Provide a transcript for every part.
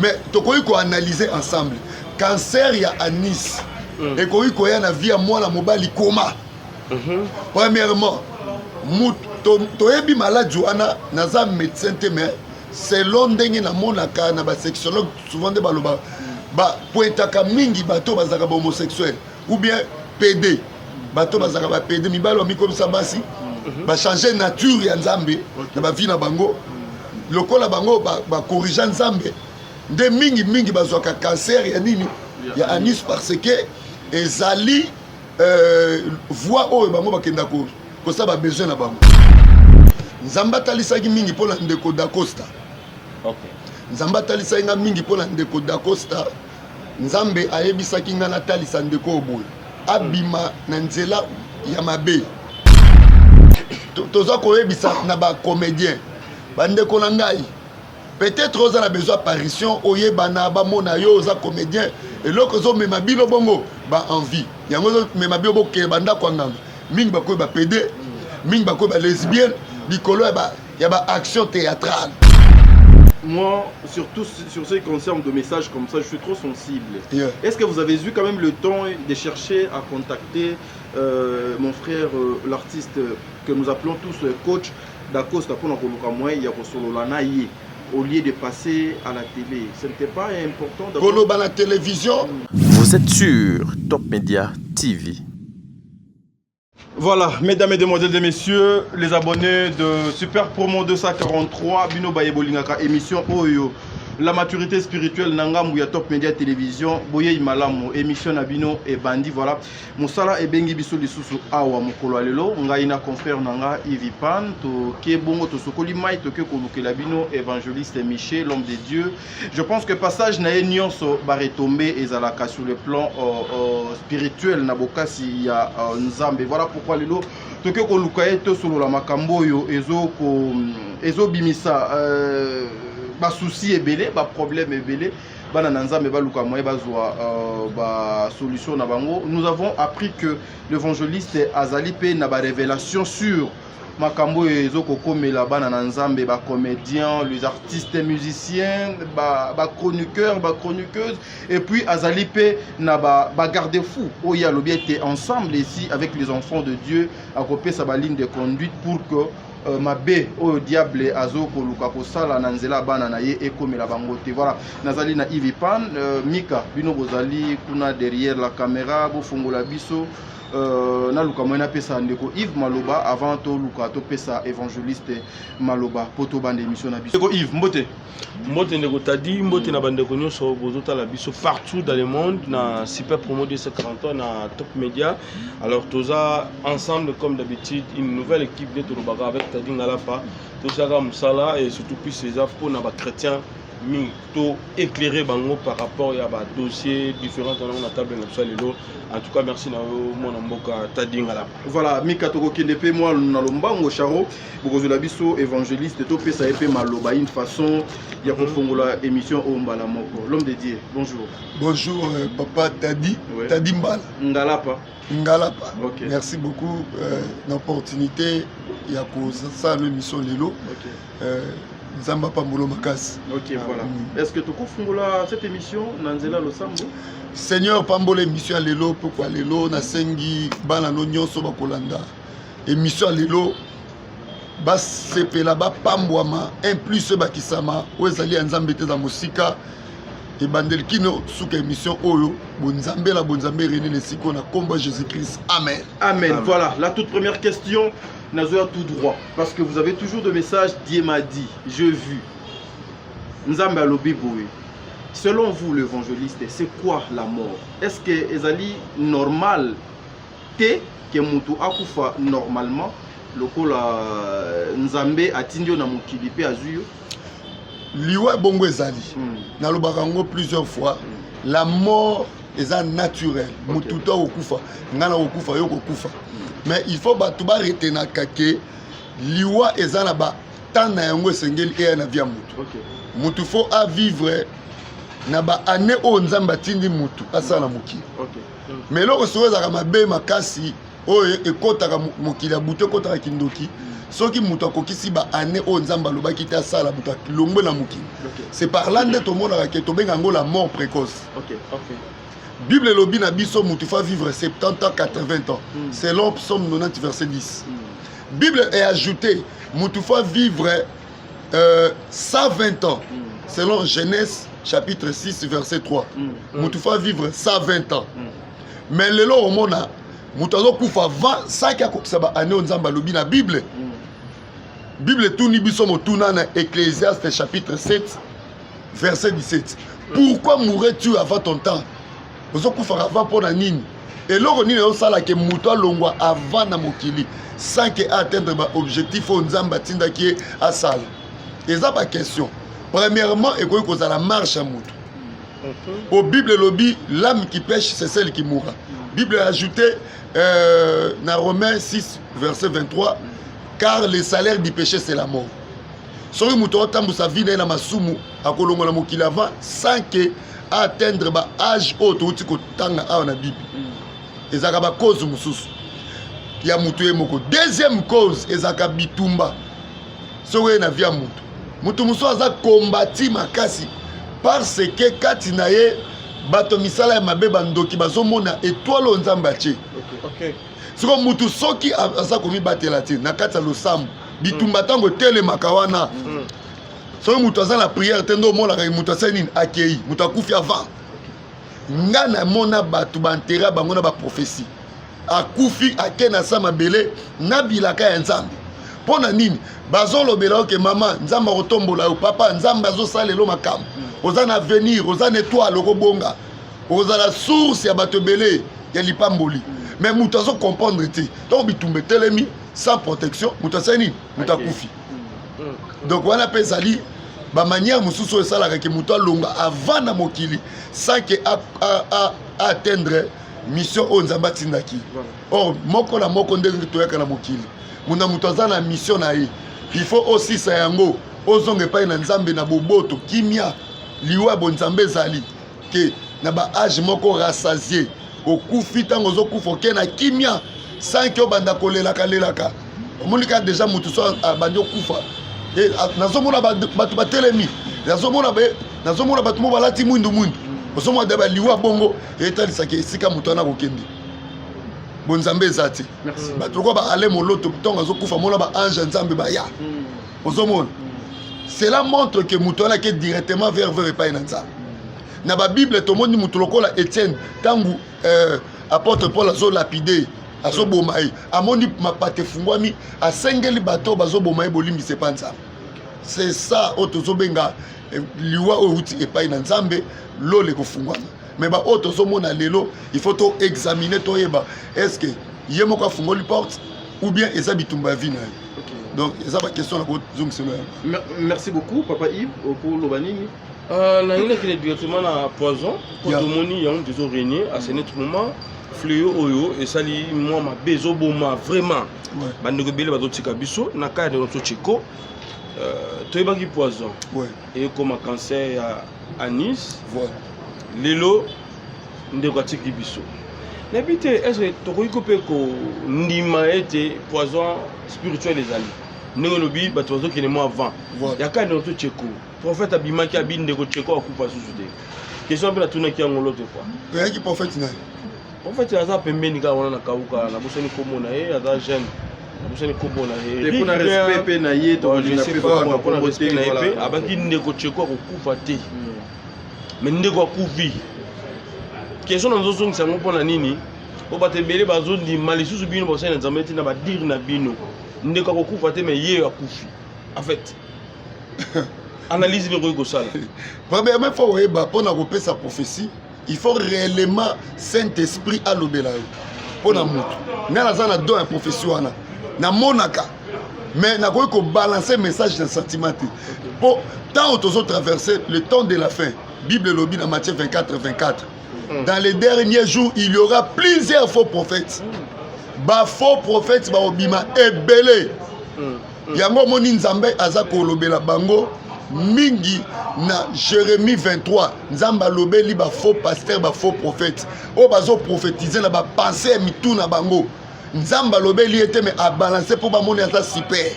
Mais tokoki koanalyse ensemble cancer ya anus ekoki koya na vie ya mwana mobali koma. Premièrement, toyebi maladi wana, naza médecin te, mais selon ndenge namonaka na basexologue, souvent nde baloba, bapointaka mingi bato bazalaka bahomosexuel ou bien PD, bato bazalaka baPD, mibali bamikomisa basi, bachange nature ya Nzambe na bavie na bango. Lokola bango bacorriger Nzambe, nde mingimingi bazwaka cancer ya nini, ya anus, parce que ezali voie oyo bango bakenda kosala babesoin na bango. Nzambe atalisaki mingi mpona ndeko Dacosta. Nzambe atalisaki nga mingi mpona ndeko Dacosta. Nzambe ayebisaki nga natalisa ndeko oyo boye, abima na nzela ya mabe. Toza koyebisa na bacomédien, bandeko na ngai, peut-être oza na besoin apparition, oyebana, bamona yo oza comédien. Eloko ezomema bino bongo, baenvie yango ezomema bino bokende bandako ya nganga. Mingi bakoyi baPD, mingi bakoyi balesbienne likolo ya baaction théâtrale. Moi, surtout sur ce qui concerne de messages comme ça, je suis trop sensible. Est-ce que vous avez eu quand même le temps de chercher à contacter mon frère, l'artiste que nous appelons tous coach Dacosta, pour koluka moyen ya kosolola na ye au lieu de passer à la télé? Ce n'était pas important d'avoir- Koloba na télévision. Vous êtes sur Top Media TV. Voilà, mesdames, mesdemoiselles et messieurs, les abonnés de Super Promo 243, bino baye bolingaka émission oyo, la maturité spirituelle na ngambu ya Top Media Télévision, boye malamu, émission na bino ebandi. Voilà, mosala ebengi biso lisusu awa mokolo ya lelo, ngai na confrère na nga Yves Pan, toke bongo tosokoli mai, toke kolukela bino évangéliste Michel, l'homme de Dieu. Je pense que passage na ye nyonso baretombées ezalaka sur le plan spirituel na bokasi ya Nzambe. Voilà pourquoi lelo toke koluka ye, tosolola makambo oyo ezobimisa basusi ebele, baproblème ebele. Bana na Nzambe baluka moyen bazwa basolution na bango. Nous avons appris que l'évangéliste azali mpe na barévélation sur makambo oyo ezokokomela bana na Nzambe, bacomédien, les artistes musiciens, bachroniqueur, bachroniqueuse, et puis azali mpe na bagarde-fou oyo alobi ete ensemble ici avec les enfants de Dieu akopesa baligne de conduite pour que mabe oyo diable azokoluka kosala na nzela ya bana na ye ekomela bango te. Voilà, nazali na Yves Pan, Mika, bino bozali kuna derrière la caméra, bofongola biso. Naluka moyen napesa ndeko Yves maloba avant toluka topesa évangéliste maloba po tobanda émission na biso. Ndeko Yves, mbote. Mbote ndeko Tadi, mbote na bandeko nyonso bozotala biso partout dans le monde na Super Promo 243 na Top Media. Alors toza ensemble comme d'habitude, une nouvelle équipe nde tolobaka avec Tadi Ngalapa, tozalaka mosala et surtout plus eza mpona bachrétien mingi, to éclairer bango par rapport ya badossier différent nango na table na biso ya lelo. En tout cas, merci na yo, mwana mboka Tadi Ngalapa. Voilà, Mika, tokokende mpe mwa na lombango. Charo, bokozwela biso évangéliste, topesa ye mpe maloba, une façon ya kofongola émission oyo mbala moko. L'homme de Dieu, bonjour. Bonjour papa Tadi. Tadi Mbala. Ngalapa. Ngalapa. Ok. Merci beaucoup na opportunité ya kosala émission lelo. Nzambe apambolo makasi. Ok, voilà. Est ce que tokofungola cette émission na nzela losambo? Seigneur, pambola émission ya lelo. Pokwa lelo, nasengi bana no nyonso bakolanda émission ya lelo basepela, bapambwama, un plus ebakisama oyo ezali ya Nzambe te eza mosika. Ebandeli kino suka émission oyo, bonzambe na bonzambe rene na esika oyo, na nkombo ya Jésus Christ, amen. Amen. Amen. Voilà, la toute première question, nazoya tout droit. Parce que vous avez toujours de messages, Dieu m'a dit, j'ai vu. Nzambe alobi boye. Selon vous, l'évangéliste, c'est quoi la mort? Est-ce que ezali normal te que mutu akufa normalement lokola Nzambe atindi yo na mokili mpe azwi yo? Liwa bongo ezali, nalobaka yango plusieurs fois, la mort eza naturel. Motu to akokufa, ngai nakokufa, yo kokufa, mais il faut bato baretenaka ke liwa eza na batemps na yango esengeli eya na vie ya motu. Motu faut avivre na baannée oyo Nzambe atindi motu asala na mokili. Mais eloko soki ezalaka mabe makasi oyo ekɔtaka mokili ya butu, ekɔtaka kindoki. Soki moto akokisi baannée oyo Nzambe alobaki te asala, moto alongwe na mokili. C'est par là nde tomonaka ke tobenga yango la mort précoce. Bible elobi na biso moto faut vivre 70 ans, 80 ans, selon Psaume 90 verset 10. Bible est ajouté moto faut vivre 120 ans, selon Genèse chapitre 6 verset 3. Moto faut vivre 120 ans, mais lelo omona moto azokufa avant saki akokisa baannée oyo Nzambe alobi na Bible. Bible etuni biso motuna na Ecclésiaste chapitre 7 verset 17: "Pourquoi mourrais-tu avant ton temps?" Ozokufaka avant mpo na nini? Eloko nini ezosalaka moto alongwa avant na mokili sans ke atteindre baobjectif oyo Nzambe atindaki ye asala? Eza baquestion. Premièrement, ekoki kozala marche ya moto. Au Bible elobi: "L'âme qui pèche, c'est celle qui mourra." Bible a ajouté na Romains 6 verset 23: "Car le salaire du péché, c'est la mort." Soki moto aotambusa vie na ye na masumu, akolongola mokili avant sans ke atteindre baâge oyo touti kotanga awa na Bible. Ezalaka bacause mosusu ya motu ye moko. Deuxième cause ezalaka bitumba. Soki oye na vie ya motu, motu mosusu aza kombati makasi parce que kati na ye bato misala ya mabe, bandoki bazomona étoile oyo Nzambe atie. Siko mutu soki aza komibatela te na kati ya losambo, bitumba ntango etelemaka wana, soki moto aza na prière te, nde omonaka moto asali nini? Akei, moto akufi avant. Nga namona bato baenterrer bango na baprophétie, akufi, ake na sa mabele na bilaka ya Nzambe. Mpo na nini? Bazolobela oke mama, Nzambe akotombola yo, papa, Nzambe azosala elo makambo, oza na avenir, oza na étoile, okobonga, okozala source ya bato ebele ya lipamboli. Mais moto azocomprendre te. Ntango bitumba etelemi, sans protection, moto asali nini? Moto akufi. Donc wana mpe ezali bamanière mosusu oyo esalaka ke moto alonga avant na mokili sans ke atteindre mission oyo Nzambe atindaki. Or moko na moko, ndenge toyaka na mokili, muna moto aza na mission na ye, il faut osisa yango, ozonga epai na Nzambe na boboto, kimia. Liwa ya bonzambe ezali ke na baâge moko rassasié, okufi. Ntango ozokufa, oke na kimia sans ke obanda kolelaka lelaka. Omoni kaka déjà motu so abandi okufa, nazomona bato batelemi, nazomona bato mo balati mwindu mwindu, ozomona de baliwa bongo, etalisaka esika moto wana akokende, bonzambe eza te. Bato lokola baale moloto, ntongo azokufa, mona baange ya Nzambe baya, ozomona, cela montre que moto wana ake directement vers epai na Nzambe. Na babible tomoni moto lokola Etienne, ntango apôtre Paul azolapider, azoboma ye, amoni mapata efungwami, asengeli bato bazoboma ye bolimbisa epa Nzambe. C'est ça oyo tozobenga liwa oyo euti epai na Nzambe, lola ekofungwama. Mais baoyo tozomona lelo, il faut toexaminer, toyeba est ce que ye moko afungoli porte ou bien eza bitumba ya vie na ye. Donc eza baquestion na kozongiselo yango. Merci beaucoup, papa Yves. Okoloba nini? Nalingi nakende directement na poison, po tomoni yango tozorégner à ce net moment. Fléau oyo esali mwa mabe, ezoboma vraiment bandeko ebele bazotika biso na kaya. Ndeko so Cheko, toyebaki poison ekoma cancer ya anis. Lelo ndeko atiki biso. Nayebi te, est-ce tokoki ko mpe kondima ete poison spirituel ezali ndenge olobi, bato bazokende mwa avant yaka? Ndeko to Cheko, prophète abimaki, abi ndeko Cheko akufa susu te. Question mpe natunaki yango l'autre fois. Oyaki prophète na ye? Prophète aza pembeni kaka wana na Kauka, nabosani kombo na ye, aza jeune, nabosani kombo na ye. Mpona respect mpe na ye. Mpona respect na ye mpe abaki ndeko Cheko akokufa te, mais ndeko akufi. Question nazozongisa yango mpona nini? Po bato ebele bazondima lisusu bino basali na Nzambe ntina badire na bino ndeko akokufa te, mais ye akufi. En fait, analyse nini okoki kosala? Premièrement, faut oyeba, mpona kopesa prophétie, il faut réellement Saint Esprit alobela yo. Mpo na motu, ngai naza na don ya prophétie wana, namonaka, mais nakoki kobalancer message na sentiment te, mpo ntango tozotraverser le temps de la fin, Bible elobi na Matthieu 24 24: "Dans les derniers jours, il y aura plusieurs faux prophètes." Bafaux prophètes baobima ebele. Yango omoni Nzambe aza kolobela bango mingi na Jérémie 23. Nzambe alobeli bafaux pasteur, bafaux prophète oyo bazoprophétiser na bapensées ya mitu na bango. Nzambe alobeli ye te, mais abalance mpo bamoni aza super.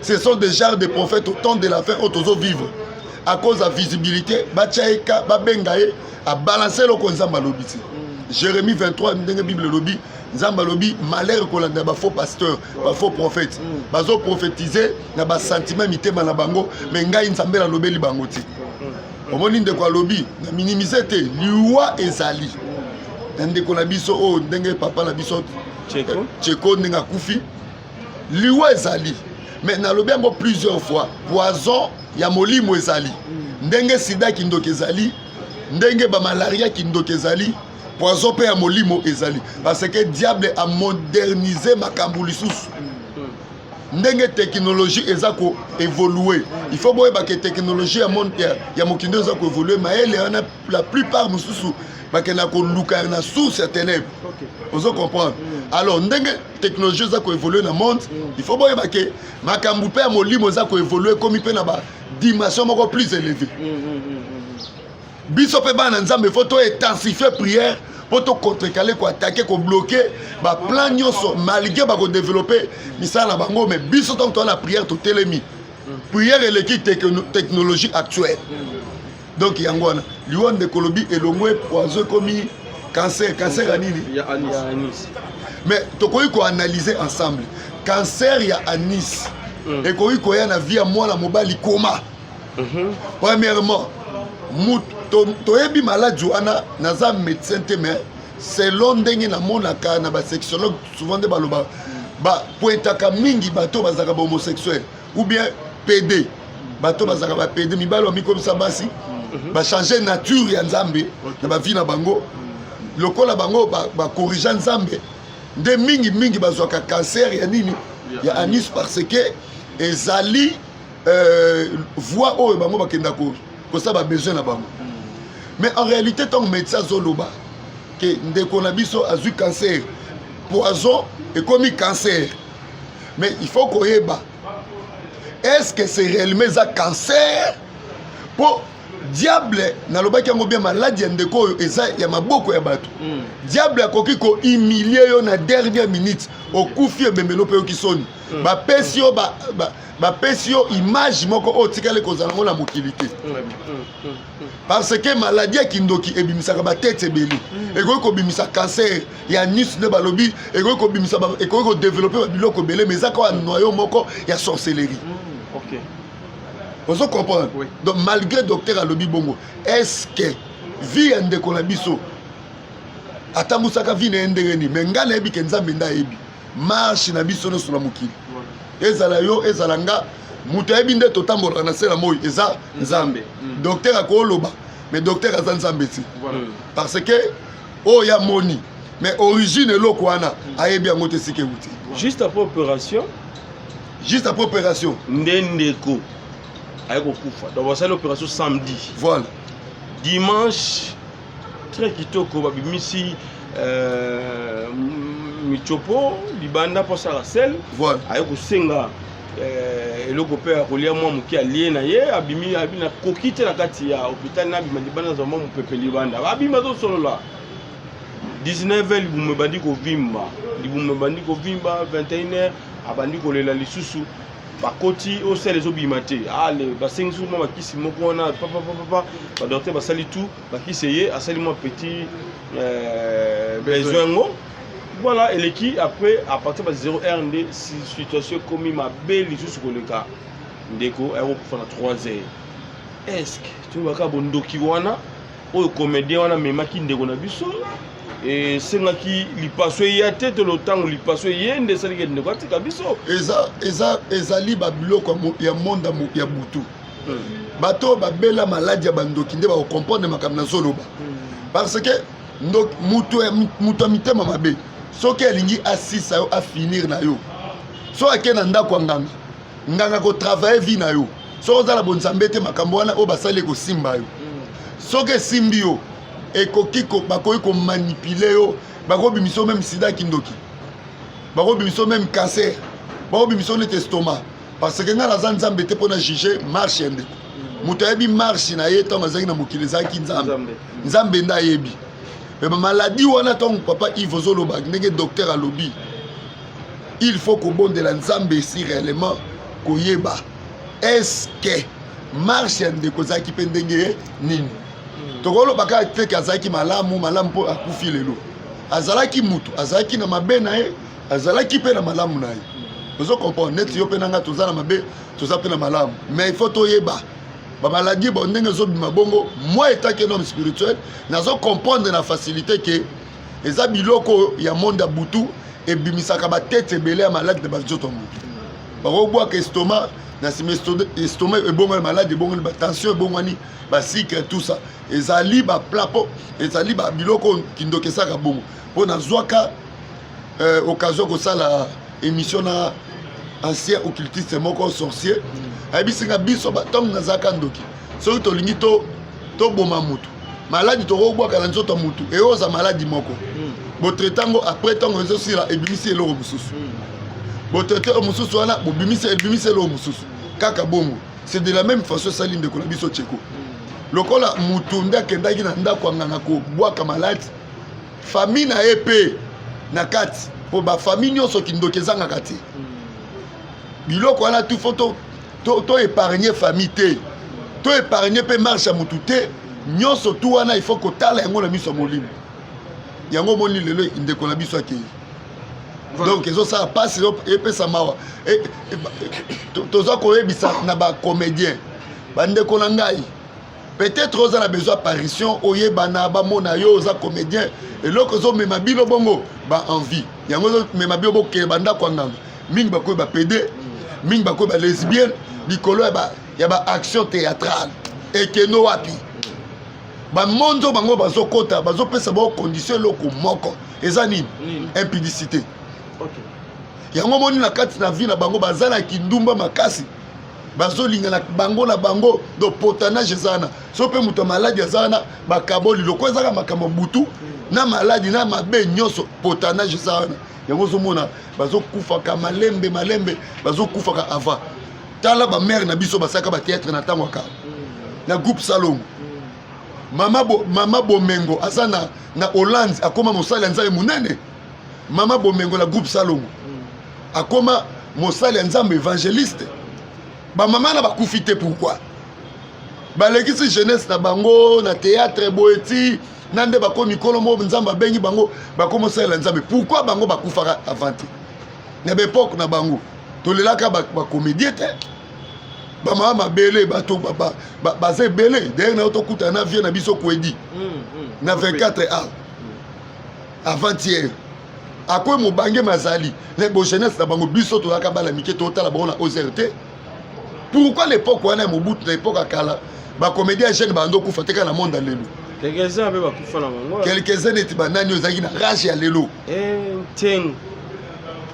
Ce sont des genres de prophètes au temps de la fin oyo tozovivre. À cause ya visibilité, batya ye ka, babenga ye, abalance eloko Nzambe alobi te. Jérémie 23, ndenge Bible elobi, Nzambe alobi malheur kolanda ba faux pasteur, ba faux prophète. Bazo prophétiser na ba sentiment mitema na bango, mais ngai Nzambe nalobeli bango te. Omoni ndeko alobi na minimiser te, liwa ezali na ndeko na biso oyo, ndenge papa na biso Tcheko. Tcheko ndenge akufi, liwa ezali. Mais nalobi yango plusieurs fois, poison ya molimo ezali. Ndenge sida kindoki ezali, ndenge bamalaria kindoki ezali, poison mpe ya molimo ezali, parce que diable amoderniser makambo lisusu. Ndenge technologie eza koévoluer, il faut boyeba ke technologie ya, monde, ya mokili eza koévoluer. Mayele wana, la plupart mosusu bakenda koluka na source ya ténèbre. Ozo comprendre? Alors ndenge technologie eza koévoluer na monde, il faut boyeba ke makambo mpe ya molimo eza koévoluer, ekomi mpe na badimension moko plus élevée. Biso mpe bana Nzambe, faut tointensifier prière mpo tocontrecarrer, koattaquer, kobloquer baplan nyonso. Malgré bakodévelopper misala na bango, mais biso ntango toza na prière, totelemi, prière eleki technologie actuelle. Donc yango wana liwa ndeko lobi elongwe poison, ekomi cancer. Cancer ya nini? Ya anus. Ya anus. Mais tokoki koanalyser ensemble, cancer ya anus ekoki koya na vie ya mwana mobali koma? Premièrement, toyebi maladi wana, naza médecin te, mais selon ndenge namonaka na basexologue, souvent nde baloba, bapointaka mingi bato bazalaka bahomosexuel ou bien PD. Bato bazalaka baPD, mibali bamikomisa basi, bachange nature ya Nzambe na bavie na bango. Lokola bango bacorriger Nzambe, nde mingimingi bazwaka cancer ya nini? Ya anus, parce que ezali voie oyo bango bakenda kosala babesoin na bango. Mais en réalité, ntango médecin azoloba ke ndeko na biso azwi cancer, poison ekomi cancer, mais il faut koyeba, est ce que c'est réellement eza cancer? Mpo diable, nalobaki yango bien, maladi ya ndeko oyo eza ya maboko ya bato. Diable akoki kohumilier yo na dernière minute, okufi, ebembelo mpe yoki soni. Bapesi yo bapesi yo image moko oyo otikali kozala yango na mokili te, parce que maladi ya kindoki ebimisaka batete ebele. Ekoki kobimisa cancer ya anus nde balobi, ekoki kobimisa ekoki kodévelopper babiloko ebele, mais eza kaka noyau moko ya sorcellerie. Ozo comprendre? Oui. Donc malgré docteur alobi bongo, est ce que vie ya ndeko na biso atambusaka vie na ye ndenge nini? Mais ngai nayebi ke Nzambe nde ayebi marche na biso nyonso na mokili. Ezala yo, ezala nga, moto ayebi nde totambolaka na se na moi eza Nzambe. Docteur akoloba, mais docteur aza Nzambe ti, parce que oyo ya moni, mais origine eloko wana ayebi yango te, esika euti. Juste après opération. Juste après opération. Nde ndeko aye kokufa. Donc basali opération samedi. Dimanche, très kitoko, babimisi michopo libanda mpo asala sel. Aye kosenga eloko mpe ya kolia, mwa moke alie na ye, abimi. Abi nakoki te na kati ya hôpital, nabima libanda, azwa mwa mopepe libanda. Abimi, azosolola. 19, libumu ebandi kovimba, libumu ebandi kovimba. 21, abandi kolela lisusu. Bakoti osala, ezobima te. Ale, basengi susu mwa bakisi moko wana, papapapapa. Badocteur basali tout, bakisi eye, asali mwa petit besoin yango, voilà, eleki. Après, à partir ba 0 heure nde situation ekomi mabe lisusu koleka. Ndeko akokufa na 3 heures. Est ce que toyebaka bondoki wana oyo comédien wana amemaki ndeko na biso esengaki lipaso eya te, to lotango lipaso eye nde esaliki ndeko atika biso? Eza ezali babiloko ya monde ya butu. Bato oyo babela maladi ya bandoki nde bakocomprendre makambo nazoloba, parce que moto ya mitema mabe, soki alingi asisa yo, afinir na yo, so ake na ndako ya nganga, nganga kotravailler vie na yo. Soki oza na bonzambe te, makambo wana oyo basali ekosimba yo. Soki esimbi yo, ekoki bakoki komanipuler yo, bakobimisa yo même sida kindoki, bakobimisa yo même cancer, bakobimisa yo neti estomac. Parce que ngai naza Nzambe te mpona juge marche ya ndeko. Moto ayebi marche na ye ntango azalaki na mokili ezalaki Nzambe. Nzambe nde ayebi. Me bamaladi wana, ntango papa Yves ozoloba ndenge docteur alobi. Il faut kobondela Nzambe esi réellement koyeba est-ce que marche ya ndeko ezalaki mpe ndenge nini. Tokoloba kaka te ke azalaki malamu malamu mpo akufi lelo. Azalaki mutu, azalaki na mabe na ye, azalaki mpe na malamu na ye. Ozo comprendre? Neti yo mpe na ngai, toza na mabe, toza mpe na malamu, mais il faut toyeba bamaladi bo ndenge ezobima bongo. Moi, en tant qu'un homme spirituel, nazo comprendre na facilité ke eza biloko ya monde ya butu ebimisaka batete ebele ya maladi na banzoto ya motu. Bakobwaka estomac, na nsima estomac ebongwani, maladi ebongwani, batension ebongwani, basucre, tout ça. Ezali baplat mpo ezali babiloko kindoki esaka bongo. Mpo nazwaka occasion kosala émission na ancien occultiste moko, sorcier. Ayebisi nga: biso, ntango nazalaka ndoki, soki tolingi toboma mutu, maladi tokobwaka na nzoto ya mutu, eyoza maladi moko, botraite yango, après ntango ezosila, ebimisi eloko mosusu. Botraite oyo mosusu wana, bobimisi, ebimisi eloko mosusu, kaka bongo. C'est de la même façon esali ndeko na biso Tcheko. Lokola mutu nde akendaki na ndako ya nganga kobwaka maladi, famille na ye mpe na kati, mpo bafamille nyonso kindoki ezangaka te. Biloko wana tu faut to épargne famille te, to épargne mpe marche ya mutu te. Nyonso tu wana, il faut kotala yango na miso ya molimo. Yango omoni lelo ndeko na biso akei. Donc ezosala mpasi, epesa mawa. Toza koyebisa na bacomédien, bandeko na ngai, peut-être oza na besoin apparition, oyebana, bamona yo oza comédien. Eloko ezomema bino bongo, baenvie yango ezomema bino bokende bandako ya nganga. Mingi bakoyi bapédé, mingi bakoyi balesbienne likolo ya baaction théâtrale. Ekendo wapi? Bamonzo bango bazokɔta, bazopesa bango condition. Eloko moko eza nini? Impudicité. Yango moni na kati na vie na bango, baza na kindumba makasi, bazolingana bango na bango. Donc potanage eza wana. So mpe moto ya maladi aza wana, bakaboli loko ezaka makambo butu na maladi na mabe nyonso. Potanage eza wana. Yango ozomona bazokufaka malembe malembe, bazokufaka avant. Tala bamare na biso basalaka bathéâtre na ntango ya kala na groupe Salongo. Mama Bomengo aza na Hollande, akóma mosali ya Nzambe monene. Mama Bomengo na groupe Salongo akóma mosali ya Nzambe, évangéliste. Bamama na bakufi te. Pourquoi? Balekisi jeunesse na bango na théâtre boye ti na nde bakomi mikolo moko, Nzambe abengi bango, bakomi osalela Nzambe. Pourquoi bango bakufaka avant te? Na baépoque na bango, tolelaka bacomédien te. Bamama mabele, bato baza ebele. D'ailleurs, na yo tokutana na vie na biso Kwedi na 24 a avant-hier, akoyi mobange mazali na bojeunesse na bango. Biso tozalaka bana mike, totala bango na ozer te. Pourquoi l'époque wana ya Mobutu, na époque ya kala, bacomédien ya jeune bando okufa te, kaka na monde ya lelo? Quelques-uns mpe bakufa na bango. Quelques-uns neti banani oyo ezalaki na rage ya lelo? Ntengo.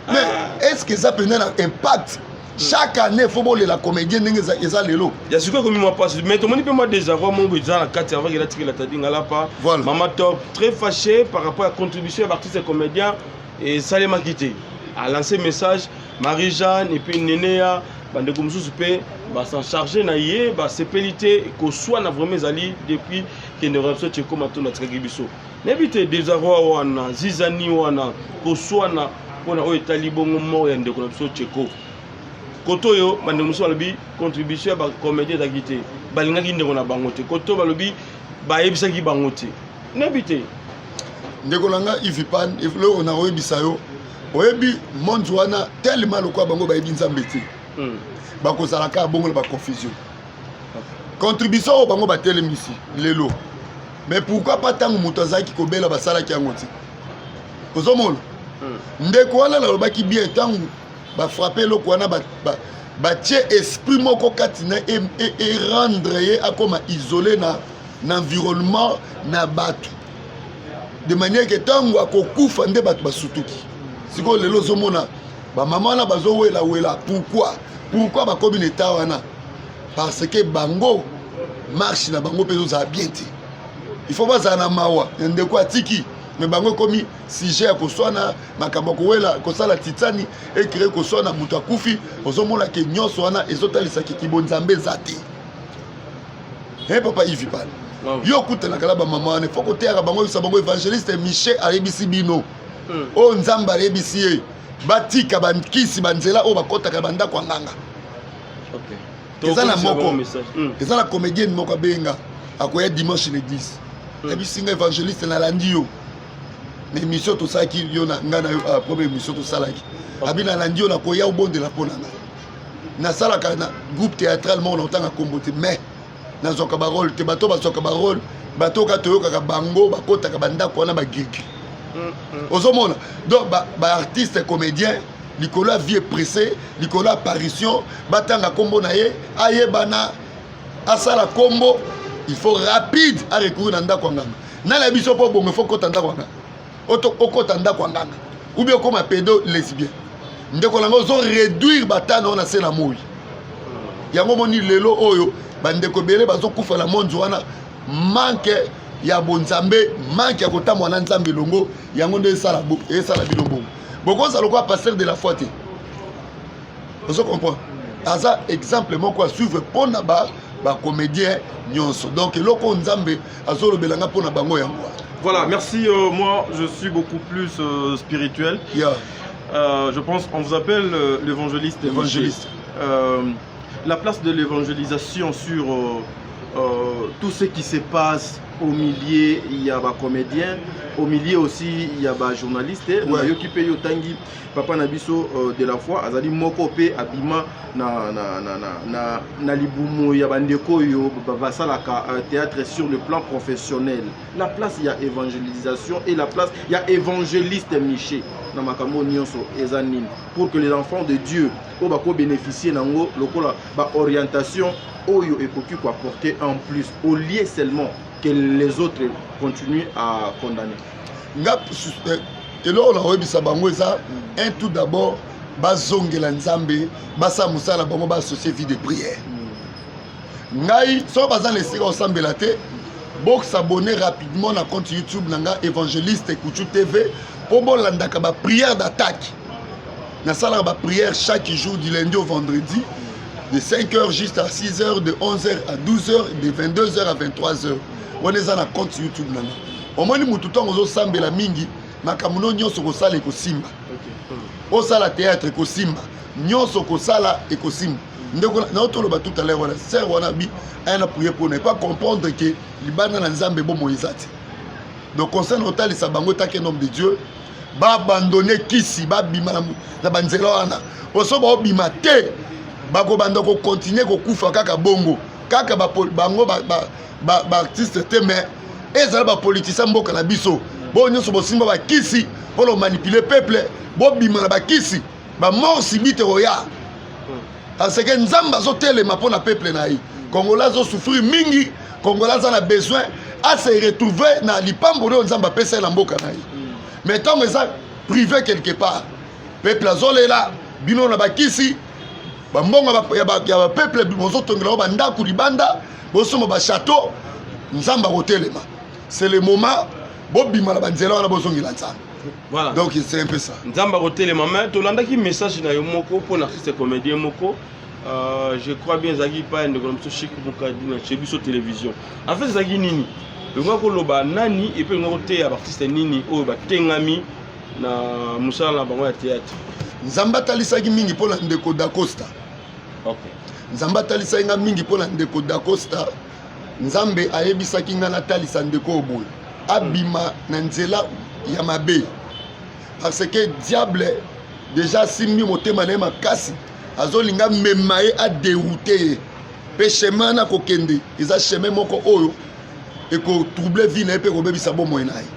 Mais est ce que eza mpenza na impact? Chaque année faut bolela comédien ndenge eza lelo. Ya sikoyo ekomi mwa mpasi, mais tomoni mpe mwa désarroi moko eza na kati avant kela tikela Tadi Ngalapa. Voilà. Mama Top très fâché par rapport à contribution ya baartiste comédien esalemaki te. Alancé message Marie Jeanne et puis Neneya, bandeko mosusu mpe basan charge na ye, basepeli te. Koswana vraiment ezali depuis kende na biso Tcheko Matondo atikaki biso. Nayebi te, désarroi wana, zizani wana, koswana mpona oyo etali bongo mort ya ndeko na biso Tcheko. Koto oyo bandeko mosusu balobi contribution ya bacomédien ezalaki te, balingaki ndeko na bango te. Koto balobi bayebisaki bango te. Nayebi te. Ndeko na nga Ivipan, eloko na koyebisa yo, oyebi monde wana tellement lokola bango bayebi Nzambe te, bakozala kaka bongo na baconfusion. Contribution oyo bango batelemisi lelo, mais pourquoi pas ntango moto azalaki kobela basalaki yango te? Ozomona, ndeko wana nalobaki bien, ntango bafrappe eloko wana, batie esprit moko kati na erendre ye akoma isolé na environnement na bato, de manière ke ntango akokufa nde bato basutuki. Sikoyo lelo ozomona bamama wana bazowelawela. Pourquoi? Pourquoi bakomi na état wana? Parce que bango marche na bango mpe ezozala bien te. Il faut bazala na mawa ya ndeko atiki, mais bango ekomi sujet ya koswana, makambo ya kowela, kosala titani, ekre koswana. Moto akufi, ozomona ke nyonso wana ezotalisaki kibonzambe eza te. He papa Ivi pale, yo okutanaka na bamama wana, faut koteyaka bango, oyebisa bango évangéliste Michel ayebisi bino oyo Nzambe ayebisi ye. Batika bankisi, banzela oyo bakɔtaka bandako ya nganga. Eza na moko, eza na comédienne moko abenga, akoya dimanche na église. Ayebisi nga: "Évangéliste, nalandi yo na émission tosalaki, yo na ngai na yo, ah, première émission tosalaki." Abi: "Nalandi yo, nakoya obondela mpo na ngai. Nasalaka na groupe théâtral moko, na otanga kombo te, mais nazwaka barôle te. Bato bazwaka barôle, bato kaka toyokaka bango bakotaka bandako wana, bagirigiri." Ozomona, donc baartiste comédien, likolo ya vie pressé, likolo ya apparition, batanga nkombo na ye, ayebana, asala nkombo, il faut rapide arecourir na ndako ya nganga. Nani ya biso mpo bongo? Il faut kota ndako ya nganga, okota ndako ya nganga ou bien okóma pédo lesbien. Ndeko na ngai, ozoréduire batano na se na moi. Yango moni lelo oyo bandeko ebele bazokufa na monzi wana, manque ya bonzambe, manque ya kotambola na Nzambe elongo. Yango nde esala bino bongo. Bokozala lokola pasteur de la foi te. Ozo comprendre, aza exemple moko à suivre mpona bacomédien nyonso. Donc eloko oyo Nzambe azolobelanga mpona bango, yango wana. Voilà, merci. Moi, je suis beaucoup plus spirituel. Je pense qu'on vous appelle l'évangéliste. L'évangéliste. La place de l'évangélisation sur tout ce qui se passe au milieu, il y a des comédiens, au milieu aussi, il y a des journalistes. Nayoki pe yo tangi papa na biso de la foi, azali moko pe abima na libumu ya bandeko oyo basalaka théâtre sur le plan professionnel. La place ya évangélisation et la place ya évangéliste Miché na makambo nyonso eza nini, pour que les enfants de Dieu oyo bakobénéficie nango lokola baorientation oyo ekoki koapporter en plus, au lieu seulement que les autres continuent à condamner? Nga eloko na koyebisa bango eza un: tout d'abord, bazongela Nzambe, basala mosala na bango, baassocie vie de prière. Ngai soki baza na esika kosambela te, bosabonner rapidement na compte YouTube na nga, Évangéliste Kuchu TV, mpo bolandaka baprière d'attaque. Nasalaka baprière chaque jour, du lundi au vendredi, de 5 heures juste à 6 heures, de 11 heures à 12 heures, de 22 heures à 23 heures. Wana eza na compte YouTube na nga. Omoni, mutu ntango ozosambela mingi, makambo no nyonso kosala ekosimba. Osala théâtre, ekosimba. Nyonso kosala, ekosimba. Ndeko nao, toloba tout à l'heure wana, sœur wana bi aya na prier mpona epa comprendre ke libanda na Nzambe bomoi eza te. Donc conseil na otalisa bango, etake homme de Dieu, baabandonner kisi, babima na banzela wana. Po so baobima te, bakobanda kocontinuer kokufa kaka bongo kaka. Bango baartiste te, mais ezala bapoliticien mboka na biso, boyo nyonso bosimba bakisi mpona komanipuler peuple, bobima na bakisi. Bamort subite oya, parce que Nzambe azotelema mpo na peuple na ye. Congolais azosouffrir mingi. Congolais aza na besoin ase retrouver na lipamboli oyo Nzambe apesa ye na mboka na ye. Mais ntango eza privé quelque part, peuple azolela, bino na bakisi, bambongo ya bapeuple bozotongela ngo bandako libanda, bosomba bachateau. Nzambe akotelema. C'est le moment bobima na banzela wana, bozongela Nzambe. Voilà. Donc c'est un peu ça. Nzambe akotelema. Mais tolandaki message na yo moko mpo na artiste comédien moko, je crois bien ezalaki pa ya ndeko na biso Chik Mokadi na chez biso télévision. En fait, ezalaki nini? Olinga koloba nani et puis olinga koteya baartiste nini oyo batengami na mosala na bango ya théâtre? Nzambe atalisaki mingi mpo na ndeko Dacosta. Nzambe atalisaki nga mingi mpo na ndeko Dacosta. Nzambe ayebisaki nga natalisa ndeko oyo boye: abima na nzela ya mabe, parce que diable déjà asimbi motema na ye makasi, azolinga mema ye, adérouter ye. Mpe chemin wana kokende eza chemin moko oyo ekotroubler vie na ye mpe ekobebisa bomoi na ye.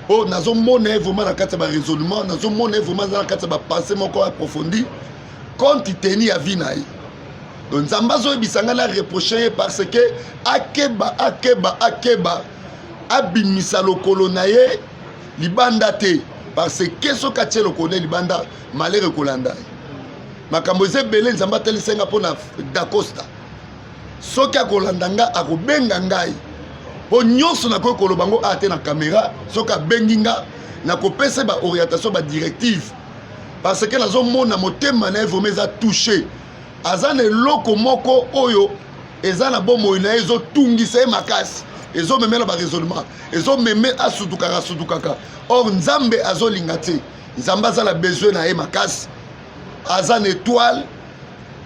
Oyo nazomona ye vraiment na kati ya baraisonnement, nazomona ye vraiment aza na kati ya bapensée moko approfondi compte tenu ya vie na ye. Donc Nzambe azoyebisa ngai na reproche ye parce que akeba, akeba, akeba, abimisa lokolo na ye libanda te, parce que soki atie lokolo na ye libanda, malheur ekolanda ye. Makambo eza ebele Nzambe atalisa nga mpo na Dacosta. Soki akolanda nga, akobenga ngai, mpo nyonso nakoki koloba ngo a te na caméra. Soki abengi nga, nakopesa baorientation, badirective, parce que nazomona motema na ye vraiment eza touché. Aza na eloko moko oyo eza na bomoi na ye, ezotungisa ye makasi, ezomemela baraisonnement, ezomeme asutukaka, asutukaka. Or Nzambe azolinga te. Nzambe aza na besoin na ye makasi, aza na étoile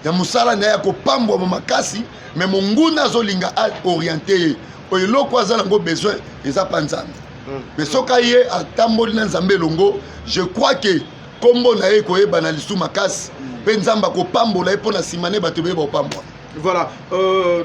ya mosala na ye ya kopambwama makasi, mais monguna azolinga aoriente ye. Oyo eloko aza nango besoin eza pa Nzambe. Mais soki aye atamboli na Nzambe elongo, je crois que nkombo na ye ekoyebana lisu makasi, mpe Nzambe akopambola ye mpo na nsima ne bato ebele bakopambola. Voilà,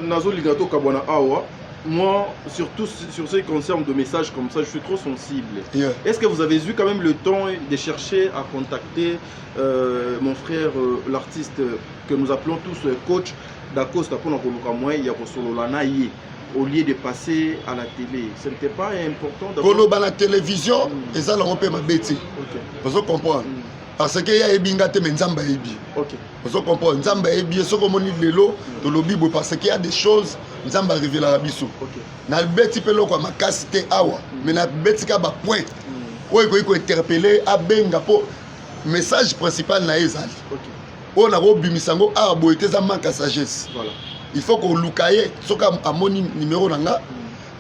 nazolinga tokabwana awa. Moi, surtout sur ce qui concerne de messages comme ça, je suis trop sensible. Est-ce que vous avez eu quand même le temps de chercher à contacter mon frère, l'artiste que nous appelons tous coach Dacosta, pour koluka moyen ya kosolola na ye au lieu de passer à la télé? Ce n'était pas important d'avoir- Koloba na télévision eza nango mpe mabe te. Ozo comprendre? Parce que ye ayebi nga te, mais Nzambe ayebi. Ozo comprendre? Nzambe ayebi ye. Soki omoni lelo tolobi boye, parce que y a des choses Nzambe arevelaka biso. Nabeti mpe eloko ya makasi te awa, mais nabeti kaka bapoint oyo ekoki kointerpeller, abenga, mpo message principal na ye ezali oyo nakobimisa yango awa boye te, eza manque ya sagesse. Il faut koluka ye. Soki amoni numéro na nga,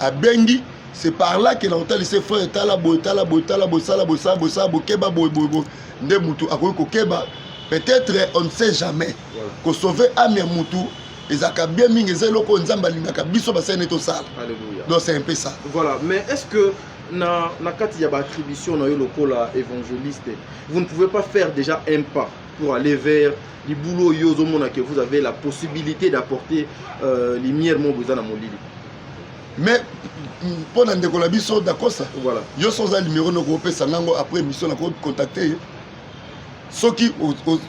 abengi, c'est par là que na kotalisa: frère, tala boye, tala boye, tala boye, sala boye, sala boye, sala boye, keba boye, boye, boye. Nde mutu akoki kokeba. Peut-être, on ne sait jamais. Kosauver âme ya mutu ezalaka bien mingi, eza eloko oyo Nzambe alingaka biso basali nde tosala. Alléluia. Donc c'est un peu ça. Voilà, mais est-ce que na kati ya baattribution na yo lokola évangéliste, vous ne pouvez pas faire déjà un pas pour aller vers libulu oyo ozomona que vous avez la possibilité d'apporter lumière mo boza na molili? Mais mpo na ndeko na biso Dakosa, yo so oza numéro noko opesa ngango, après émission nakocontacte ye. Soki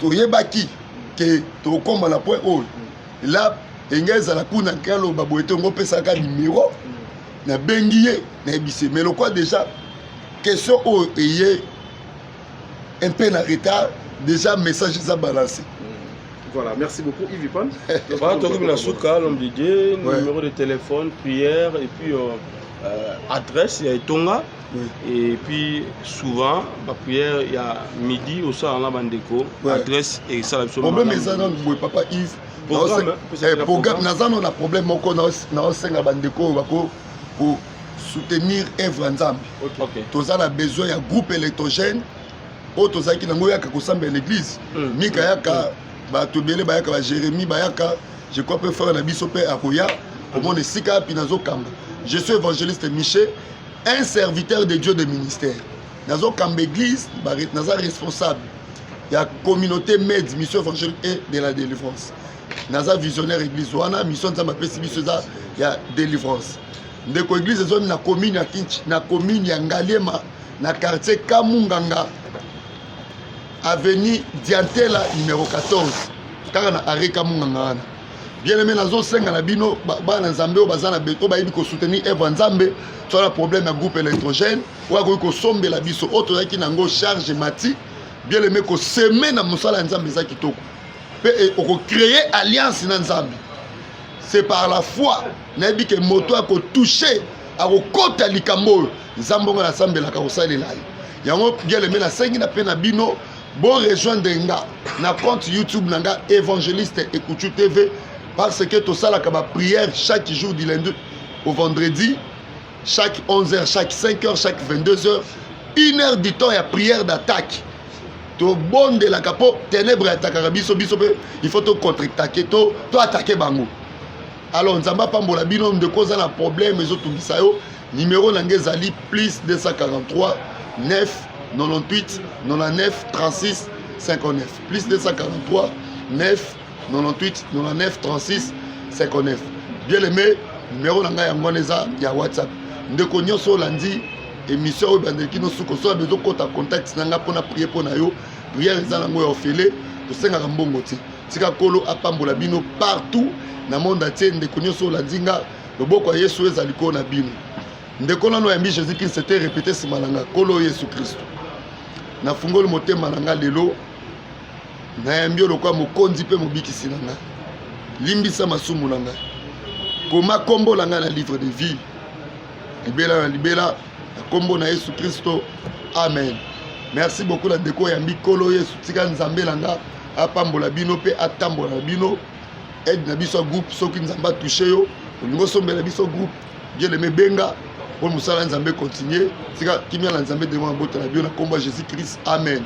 oyebaki ke tokokóma na point oyo la enge ezala kuna, nke aloba boye te, ngo opesaka numéro, nabengi ye, nayebisi ye. Mais lokwa déjà question oyo eye un peu na retard, déjà message eza balancé. Voilà, merci beaucoup Yves Ipan. Voilà, tokomi na suka, l'homme de Dieu. Numéro de téléphone, prière et puis adresse ya etonga. Et puis souvent baprière ya midi osala na bandeko. Adresse esala biso Problème malamu. Eza nanu boye, papa Yves. Programme, hein, Programme, naza nano na problème moko. Naosenga bandeko oyo bako kosoutenir œuvre ya Nzambe. Toza na besoin ya groupe électrogène oyo tozalaki nango, oyaka kosambela l'église. Mika yaka, bato ebele bayaka, baJérémi bayaka, je crois mpe frère na biso mpe akoya komona esika api nazokamba. Je suis évangéliste Michel, un serviteur de Dieu de ministère. Nazokamba église, naza responsable ya communauté Med, Mission évangélique et de la délivrance. Naza visionnaire église wana. Mission Nzambe apesi biso eza ya délivrance. Ndeko, église ezwami na commune ya Kinch, na commune ya Ngaliema, na quartier Kamunganga, avenue Diantela numéro 14, kaka na arrêt Kamunganga wana. Bien aimé, nazosenga na bino bana Nzambe oyo baza na oyo bayebi kosoutenir œuvre ya Nzambe. Toza na problème ya groupe électrogène oyo akoki kosombela biso oyo tozalaki nango, charge mati. Bien aimé, kosemer na mosala ya Nzambe eza kitoko, mpe okocréer alliance na Nzambe. C'est par la foi. Nayebi ke moto akotouche, akokota likambo oyo Nzambe ongo nasambelaka kosalela ye yango. Bien aimé, nasengi na mpe na bino borejoindre nga na compte YouTube na nga, Évangéliste Ekutu TV, parce que tosalaka baprière chaque jour, du lundi au vendredi, chaque 11 h, chaque 5 h, chaque 22 h, 1 heure du temps ya prière d'attaque. Tobondelaka mpo ténèbre atakaka biso, biso mpe il faut tocontre-attaquer, toattaquer bango. Alors Nzambe apambola bino. Ndeko oza na problème ezotungisa yo, numéro na ngai ezali plus 243 9 98 99 36 59, plus 243 9 98 99 36 59. Bien aimé, numéro na ngai yango wana, eza ya WhatsApp. Ndeko nyonso olandi émission oyo bandeki no suka, so bezokɔta contact na ngai mpona prier mpo na yo. Prière eza nango ya ofele, tosengaka mbongo te. Tika Nkolo apambola bino partout na monde entier. Ndeko nyonso olandi nga, loboko ya Yesu eza likolo na bino. Ndeko nano oyambi Jésus Christ te, répéter nsima na nga: Nkolo Yesu Kristo, nafungoli motema na nga lelo, nayambi yo lokola mokonzi mpe mobikisi na ngai. Limbisa masumu na ngai, koma nkombo na ngai na livre de vie libela na libela, na nkombo na Yesu Kristo, amen. Merci beaucoup na ndeko oyambi Nkolo Yesu. Tika Nzambe na nga apambola bino mpe atambola na bino. Aide na biso ya groupe, soki Nzambe atouche yo, olingi osombela biso groupe, bien aimé, benga. Mpo mosala ya Nzambe continue. Tika kimia na Nzambe devant mabota na bino na nkombo ya Jésus Christ, amen.